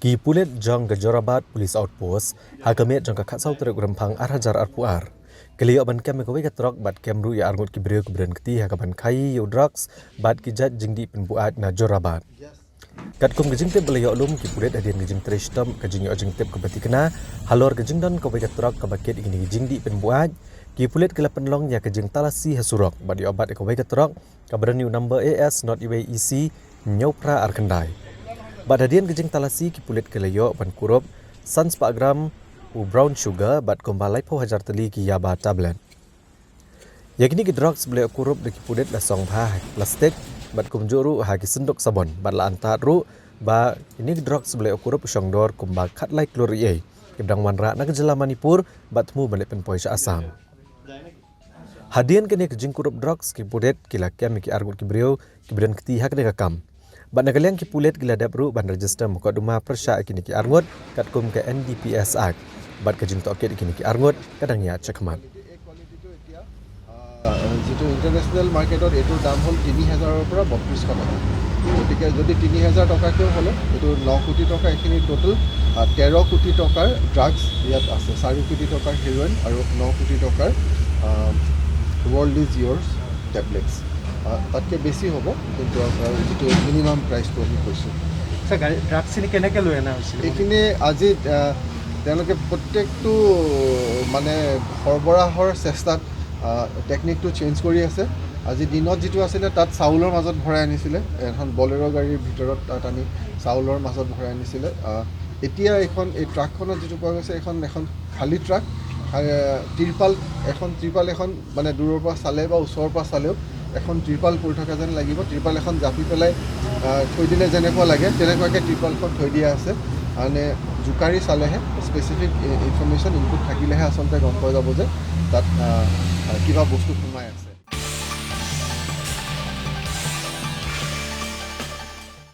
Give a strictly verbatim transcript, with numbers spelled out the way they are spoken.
Ki pulit jong ka Jorabat Police Outpost ha ka miet jong ka khatsaw tarik u Rymphang ar hajar arphew ar ki la ïoh ban kem ïa kawei ka trok bad kem ruh ïa arngut ki briew kiba don kti ha kaban khaïi ïa u drugs bad ki jait jingdih pynbuaid na Jorabat. Katkum ka jingtip ba la ïoh lum, ki pulit hadien ka jingtrei shitom ka jingïoh jingtip kaba thikna halor ka jingdon kawei ka trok kaba kit ïa kine ki jingdih pynbuaid, ki pulit ki la pynlong ïa ka jingtalasi ha surok bad ïoh bat ïa kawei ka trok kaba don ïa u number A S not E C hynñiew phra ar khyndai. Bad hadien ka jingtalasi, ki pulit ki la ïoh ban kurup san spah gram u brown sugar bad kumba laiphew hajar tylli ki yaba tablet. Ïa kine ki drugs ba la ïoh kurup da ki pulit la song bha ha ki plastik bad kumjuh ruh ha ki synduk sabon bad la antad ruh ba kine ki drugs ba la ïoh kurup shong dor kumba khatlai klur eiei kiba dang wanrah na ka jylla Manipur bad thmu ban leit pynpoi sha Assam. Hadien kane ka jingkurup drugs, ki pulit ki la kem ïa ki arngut ki briew kiba don kti ha kane ka kam. Bad na ka liang ki pulit ki la dep ruh ban register mukotduma pyrshah ïa kine ki arngut katkum ka N D P S Act. Bad ka jingtohkit ïa kine ki arngut ka dang ïaid shakhmat. আহ, যিটো ইণ্টাৰনেশ্যনেল মাৰ্কেটত এইটোৰ দাম হ'ল তিনি হাজাৰৰ পৰা বত্ৰিছশ টকা। গতিকে যদি তিনি হাজাৰ টকাকেও হ'লে এইটো ন কোটি টকা, এইখিনি টোটেল, আহ, তেৰ কোটি টকাৰ ড্ৰাগছ ইয়াত আছে। চাৰি কোটি টকাৰ হেৰইন আৰু ন কোটি টকাৰ, আহ, ৱৰ্ল্ড ইজ ইয়ৰ্ছ টেবলেটছ। আহ, তাতকৈ বেছি হ'ব, কিন্তু আপোনাৰ যিটো মিনিমাম প্ৰাইচটো আমি কৈছোঁ। ছাৰ, গাড়ী ড্ৰাগছখিনি কেনেকৈ লৈ অনা হৈছিল? এইখিনি আজি, আহ, তেওঁলোকে প্ৰত্যেকটো মানে সৰবৰাহৰ চেষ্টাত, আহ, টেকনিকটো চেঞ্জ কৰি আছে। আজি দিনত যিটো আছিলে, তাত চাউলৰ মাজত ভৰাই আনিছিলে, এখন বলেৰ' গাড়ীৰ ভিতৰত তাত আনি চাউলৰ মাজত ভৰাই আনিছিলে। আহ, এতিয়া এইখন, এই ট্ৰাকখনত যিটো পোৱা গৈছে, এইখন এখন খালী ট্ৰাক, আহ, টিৰপাল, এখন টিৰপাল এখন মানে দূৰৰ পৰা চালে বা ওচৰৰ পৰা চালেও এখন টিৰপাল পৰি থকা যেন লাগিব। টিৰপাল এখন জাপি পেলাই, আহ, থৈ দিলে যেনেকুৱা লাগে, তেনেকুৱাকৈ টিৰপালখন থৈ দিয়া আছে। মানে জোকাৰি চালেহে, স্পেচিফিক ই-, ইনফৰমেশ্যন ইনপুট থাকিলেহে আচলতে গম পোৱা যাব যে তাত, আহ, কিবা বস্তু সোমাই আছে।